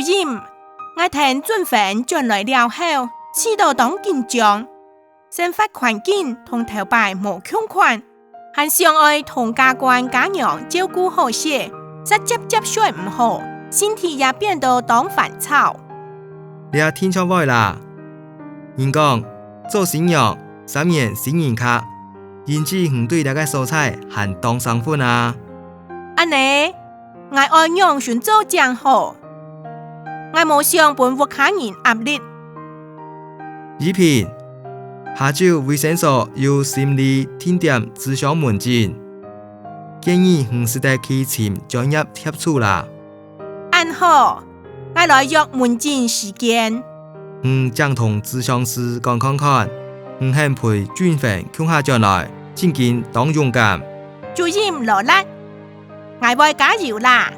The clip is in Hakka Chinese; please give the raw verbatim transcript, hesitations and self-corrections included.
任，𠊎跈俊芬轉來了後，試著當緊張。生活環境同頭擺無共款，還想愛同家官家娘照顧好勢，煞輒輒睡毋好，身體也變到當煩躁。這定著會啦！人講，做新娘，三年新人客，因此你對這个所在還當生份啊！恁呢，𠊎愛仰般做正好？𠊎無想分屋下人壓力。怡萍，下晝衛生所有心理定點諮商門診，建議你使得去尋專業協助啦。恁好，𠊎來約門診時間。你正同諮商師講看看，你肯陪俊芬共下轉來，正經當勇敢。主任勞力，𠊎會加油啦！